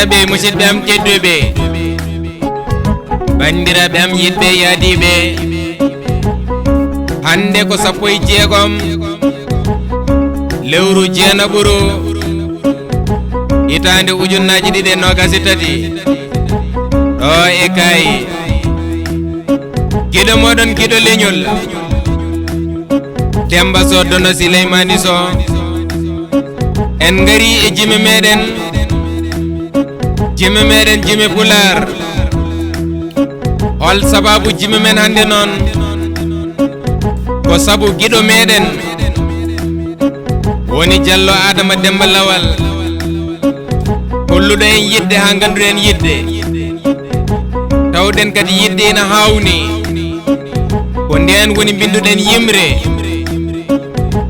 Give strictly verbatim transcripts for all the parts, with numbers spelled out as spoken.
Ɓe musidɓe am tedduɓe, banndiraaɓe am yiɗɓe yaadiiɓe, hannde ko sappo e jeegom lewru jeenaɓuru, hitaande ujunnaaji ɗiɗi e noogaas e tati, ɗo e Kaayi. Giɗo mooɗon, giɗo leñol, Demba Soh, Dono Sileymani Soh. En ngari e jime meɗen, jime meɗen, jime Pulaar. Hol sababu jime men hannde noon? Ko sabu giɗo meɗen woni Jallo Adama Demba Lawal, holluɗo en yiɗde haa ngannduɗen yiɗde. Tawɗen kadi yiɗde ina haawni. Ko ndeen woni mbinnduɗen yimre,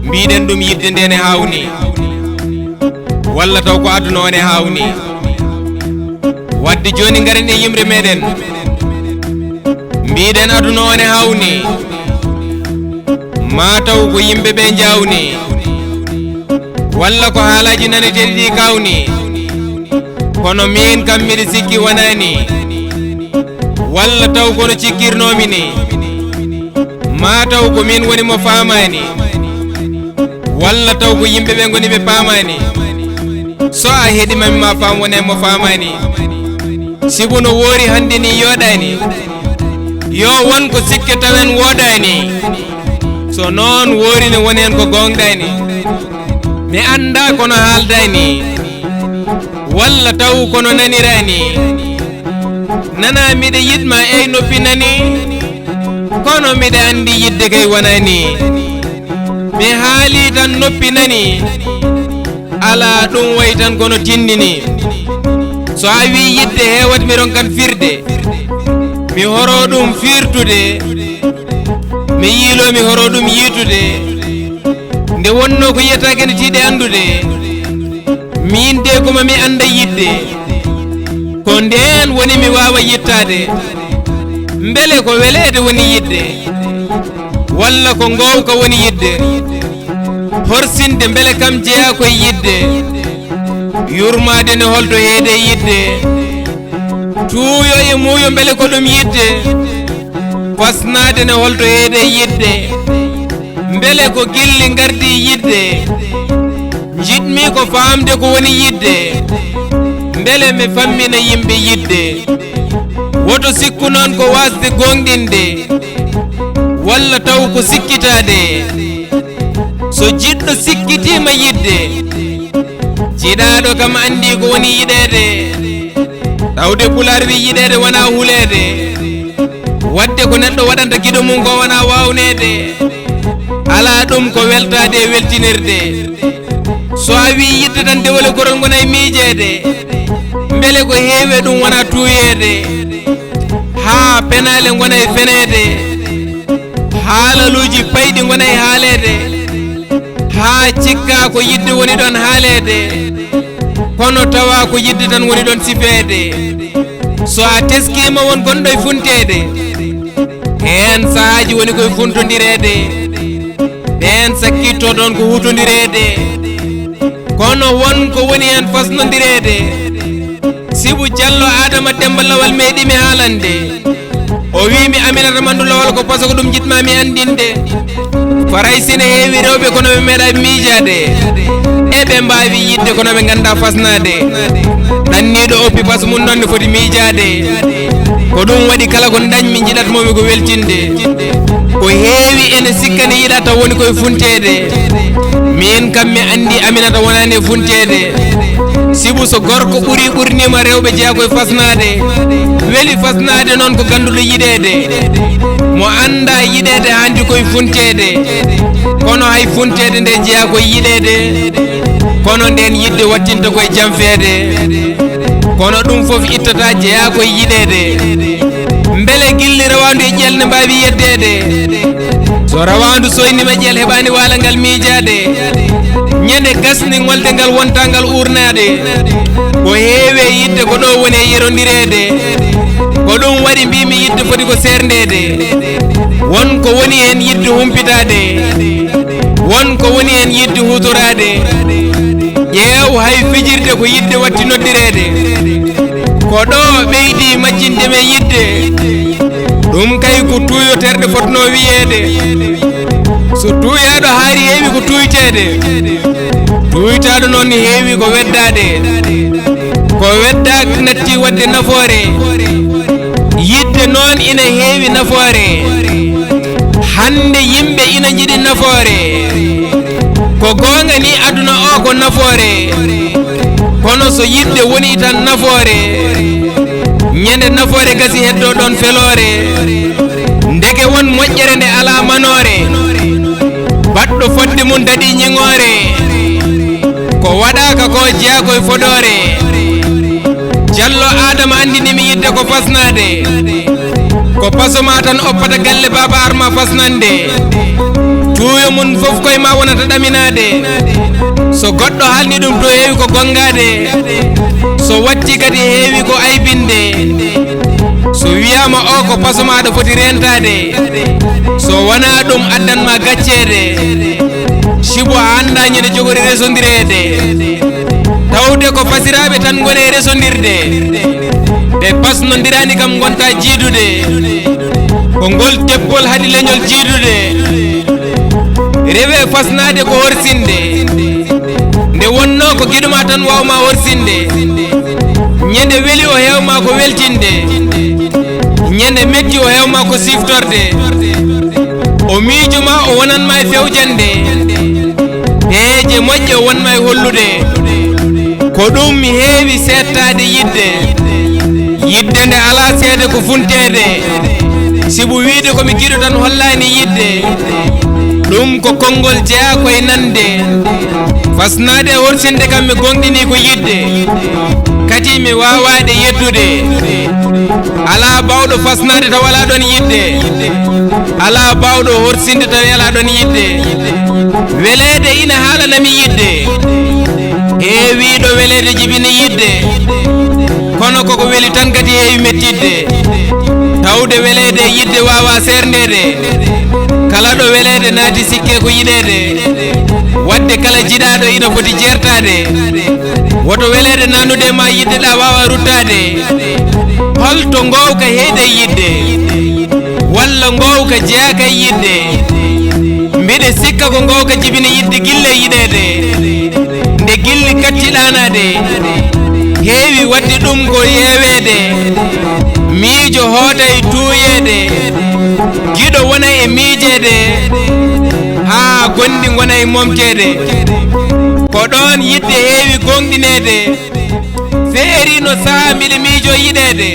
mbiɗen ɗum yiɗde nde ne haawni, walla taw ko aduna o ne haawni. Wadde jooni ngaren e yimre meɗen, mbiɗen aduna o ne haawni, maa taw ko yimɓe ɓe njawni, walla ko haalaaji naneteeɗi ɗi kawni. Kono miin kam miɗo sikki wonaani, walla taw kono cikkirnoomi ni. Maa taw ko miin woni mo faamaani, walla taw ko yimɓe ɓe ngoni ɓe paamaani. So a heɗii ma mi ma faam wonee mo faamaani. Sibu no woori hannde ni yooɗaani, yo won ko sikke tawen woodaani. So noon woori ne woni heen ko goongɗaani. Mi anndaa kono haaldaani, walla taw kono naniraani. Nana miɗa yiɗ ma, eey noppi nani, kono miɗa anndi yiɗde kay wonaani. Mi haali tan noppi nani, alaa ɗum wayi tan kono tinndini. So a wii yiɗde heewat mi ronkan firde, mi horo ɗum firtude, mi yiiloo mi horo ɗum yiitude. Nde wonnoo ko yiyetaake ne tiiɗe anndude, miin de ko ma mi annda yiɗde, ko ndeen woni mi waawa yittaade. Mbele ko weleede woni yiɗde, walla ko ngoowka woni yiɗde? Horsinde mbele kam jeyaa koye yiɗde? Yurmaade ne holto heede yiɗde? Tuuyo e muuyo mbele ko ɗum yiɗde? Fasnaade ne holto heede yiɗde? Mbele ko gilli ngardi yiɗde? Njiɗmi ko faamde ko woni yiɗde. Mbele mi fammina yimɓe yiɗde? Woto sikku noon ko waasde gooŋɗinde, walla taw ko sikkitaade. So jiɗɗo sikkitiima yiɗde, jiɗaaɗo kam anndi ko woni yiɗeede. Tawde Pulaar wi yiɗeede wonaa huleede. Wadde ko neɗɗo waɗanta giɗo mum ko wonaa waawneede. Alaa ɗum ko weltaade e weltinirde. So a wii yiɗde tan dewle gorol ngona e miijeede. Mbele ko heewi e ɗum wonaa tuuyeede. Haa penaale ngona e feneede. Haalaluuji payɗi ngona e haaleede. Haa cikkaa ko yiɗde woni ɗoon haaleede. Kono tawa ko yiɗde tan woni ɗoon sifeede. So a teskiima won gonɗo e funteede, heen sahaaji woni koye funtondireede. Ɓeen sakkitto ɗoon ko hutondireede. Kono won ko woni heen fasnondireede. Sibu Jallo Adama Demba Lawal meeɗii mi haalande. O wii mi Aminata Mandu Lawal ko paso ko ɗum njiɗ ma mi anndinde. Farayse ne heewi rewɓe kono ɓe meeɗaa miijaade. Eɓe mbaawi yiɗde kono ɓe nganndaa fasnaade. Ɗanniiɗo oppi paso mum noon ne foti miijaade. Ko ɗum waɗi kala ko ndañ mi njiɗat mo mi ko weltinde. Ko heewi ene sikka ne yiɗa taw woni koye funteede. Miin kam mi anndi Aminata wonaani e funteede. Sibu so gorko ɓuri ɓurniima rewɓe jeyaa koye fasnaade. Weli fasnaade noon ko gannduɗo yiɗeede. Mo anndaa yiɗeede haandi koye funteede. Kono hay funteede nde jeyaa koye yiɗeede. Kono ndeen yiɗde wattinta koye janfeede. Kono ɗum fof ittata jeyaa koye yiɗeede. Mbele gilli rawaandu e ƴel ne mbaawi yeddeede? So rawaandu soynima ƴel heɓaani waalangal miijaade. Ñande gasni ŋolde ngal wonta ngal uurnaade. Ko heewi e yiɗde ko ɗo woni e yerondireede. Ko ɗum waɗi mbiimi yiɗde foti ko seerndeede. Won ko woni heen yiɗde humpitaade. Won ko woni heen yiɗde huutoraade. Ƴeew, hay fijirde ko yiɗde watti noddireede. Ko ɗo ɓeydi majjinde men yiɗde. Ɗum kay ko tuuyo terɗe fotnoo wiyeede. So tuuyaaɗo haari heewi ko tuuyteede. Tuuytaaɗo noon heewi ko weddaade. Ko weddaak natti waɗde nafoore. Yiɗde noon ina heewi nafoore. Hannde yimɓe ina njiɗi nafoore. Ko goonga ni, aduna o ko nafoore. Kono so yiɗde woni tan nafoore, ñande nafoore gasi heddo ɗon feloore. Ndeke won moƴƴere nde alaa manoore. Baɗɗo fodde mum daɗi ñiŋoore. Ko waɗaaka ko jeyaa koye fodoore. Jallo Aadama anndini mi yiɗde ko fasnaade. Ko paso ma tan oppata galle baaba arma fasnande. Tuuyo mum fof koye ma wonata ɗaminaade. So goɗɗo haalni ɗum to heewi ko gonngaade. So watti kadi heewi ko aybinde. So wiyaama o ko paso ma aɗa foti reentaade. So wonaa ɗum addan ma gacceede. Sibu a anndaa ñande jogori resondireede. Tawde ko fasiraaɓe tan ngoni e resondirde. Ɓe pasnondiraani kam ngonta jiidude. Ko ngol teppol haɗi leñol jiidude. Rewe fasnaade ko horsinde. Nde wonnoo ko giɗo ma tan waaw ma horsinde. Ñande weli o heew ma ko weltinde. Ñande metti o heew ma ko siftorde. O miijo ma o wonan ma e fewjande. Peeje moƴƴe o won ma e hollude. Ko ɗum heewi seettaade yiɗde. Yiɗde nde alaa seede ko funteede. Sibu wiide ko mi giɗo tan hollaani yiɗde. Ɗum ko konngol jeyaa koye nande. Fasnaade e horsinde kam mi goongɗini ko yiɗde. Kadi mi waawaade yeddude. Alaa baawɗo fasnaade taw alaa ɗoon yiɗde. Alaa baawɗo horsinde taw alaa ɗoon yiɗde. Weleede ina haalana mi yiɗde. Heewiiɗo weleede jibini yiɗde. Kono koko weli tan kadi heewi mettitde. Tawde weleede e yiɗde waawaa seerndeede. Kala ɗo weleede naati sikke ko yiɗeede. Waɗde kala jiɗaaɗo ina foti jeertaade. Woto weleede naannude ma yiɗde ɗa waawa ruttaade. Hol to ngoowka heedi e yiɗde? Walla ngoowka jeyaaka e yiɗde? Mbiɗa sikka ko ngoowka jibini yiɗde gilla e yiɗeede. Nde gilli katti ɗaanaade, heewi waɗde ɗum ko yeeweede. Miijo hoota e tuuyeede, giɗo wona e miijeede, haa gonɗi ngona e momteede. Ko ɗoon yiɗde heewi goongɗineede, feeriino sahaa mbiɗa miijoo yiɗeede.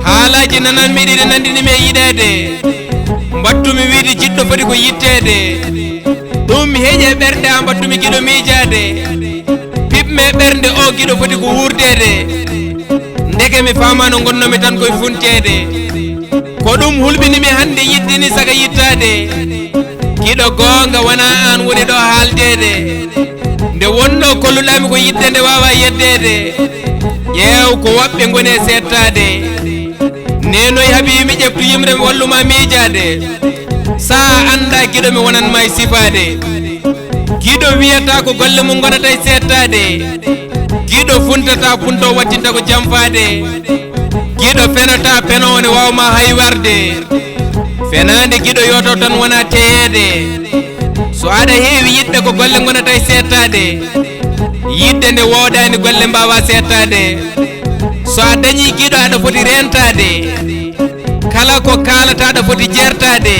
Haalaaji nananmi ɗiɗi nanndini mi e yiɗeede. Mbaɗtumi wiyde jiɗɗo foti ko yitteede. Ɗum heƴe ɓerɗe am mbaɗtumi giɗo miijaade. Piɓme ɓernde o giɗo foti ko wuurdeede. Ndeke mi faamaano ngonnoomi tan koye funteede. Ko ɗum hulɓini mi hannde yiɗde ni saka yittaade. Giɗo goonga wonaa aan woni ɗo haaldeede. Nde wonnoo kolluɗaami ko yiɗde nde waawaa yeddeede. Ƴeew ko woɓɓe ngoni e seettaade. Neenoy habiimi ƴeftu yimre mi wallu ma miijaade. So a anndaa giɗo mi wonan ma e sifaade. Giɗo wiyata ko golle mum ngonata e seettaade. Giɗo funtata funto wattinta ko jamfaade. Giɗo fenata peno ne waaw ma hay warde. Fenaande giɗo yooto tan wona teyeede. So aɗa heewi yiɗɓe ko golle ngonata e seettaade. Yiɗde nde woodaani golle mbaawa seettaade. So a dañii giɗo aɗa foti reentaade. Kala ko kaalata aɗa foti jeertaade.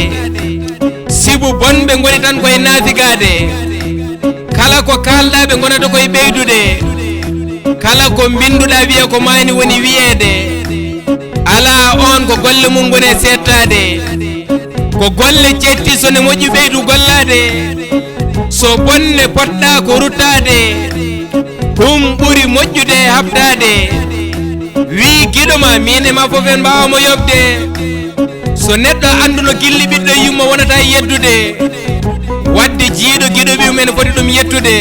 Sibu bonɓe ngoni tan koye naafigaade. Kala ko kaalɗaa ɓe ngonata koye ɓeydude. Kala ko mbinnduɗaa wiya ko maani woni wiyeede. Alaa oon ko golle mum ngoni e seettaade. Ko golle ceetti so ne moƴƴi ɓeydu gollaade. So bonne potɗaa ko ruttaade. Ɗum ɓuri moƴƴude e haɓdaade. Wii giɗo ma miin e ma fof en mbaawa mo yoɓde. So neɗɗo annduno gilli ɓiɗɗo yumma wonata e yeddude. Waɗde jiiɗo giɗo ɓiyum ene foti ɗum yettude.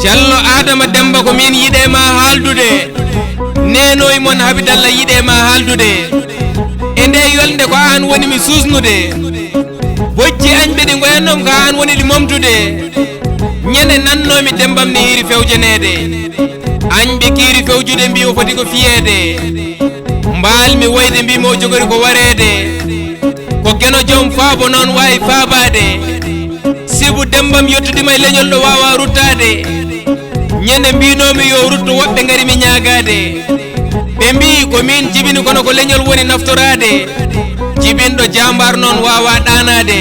Jallo Aadama Demmba ko miin yiɗe ma haaldude. Neenoy mon Habidalla yiɗe ma haaldude. E nde yolnde ko aan woni mi suusnude. Bojji añ ɓe ɗi ngoyannoom ko aan woni ɗi momtude. Ñande nannoomi Demmbam ne hiiri fewjaneede. Añɓe kiiri fewjude mbii o foti ko fiyeede. Mbaalmi woyde mbii mo o jogori ko wareede. Ko Geno joom faabo noon waawi faabaade. Sibu Demmbam yottudiima e leñol ɗo waawaa ruttaade. Ñande mbiinoomi yo rutto woɓɓe ngari mi ñaagaade. Ɓe mbii ko miin jibini kono ko leñol woni naftoraade. Jibinɗo jaambaar noon waawaa ɗaanaade.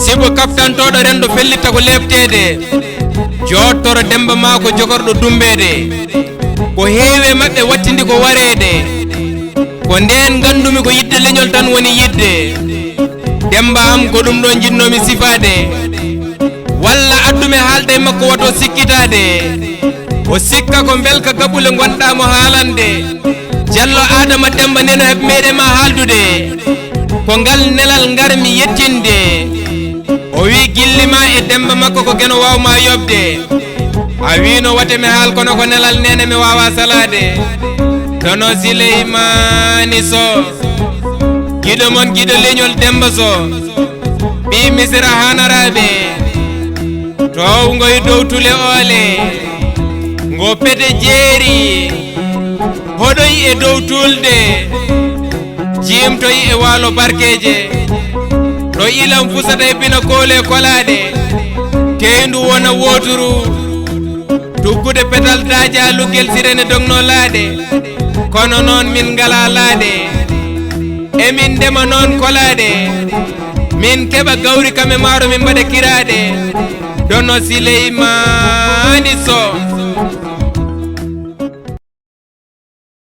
Sibu kaftantooɗo renndo fellitta ko leepteede. Jooɗtoro Demmba maa ko jogorɗo dummbeede. Ko heewi e maɓɓe wattindi ko wareede. Ko ndeen nganndumi ko yiɗde leñol tan woni yiɗde. Demmba am ko ɗum ɗo njiɗnoomi sifaade. Walla addu mi haalda e makko wato sikkitaade. O sikka ko mbelka gaɓule ngonɗaa mo haalande. Jallo Aadama Demmba neno heɓ meeɗe ma haaldude. Ko ngal nelal ngar mi yettinde. O wi gilli ma e Demmba makko ko Geno waaw ma yoɓde. A wino wate mi haal kono ko nelal neene mi waawa salaade. Dono Sileymaani Soh. Giɗo mon giɗo leñol Demmba Soh. Ɓii Misira hanaraaɓe. Toowngo e dow tule oole. Ngo pete jeeri. Hoɗoy e dow tulde. Jiimtoy e waalo barkeeje. To ilam fusata e bina koole kolaaɗe. Teyndu wona wooturu. Tuggude petal daaja luggel sirene dogno laaɗe. Kono noon min ngala laaɗe. Emin ndema noon kolaaɗe. Min keɓa gawri kam e maaro min mbaɗa kiraaɗe. Dono Sileymaani Soh.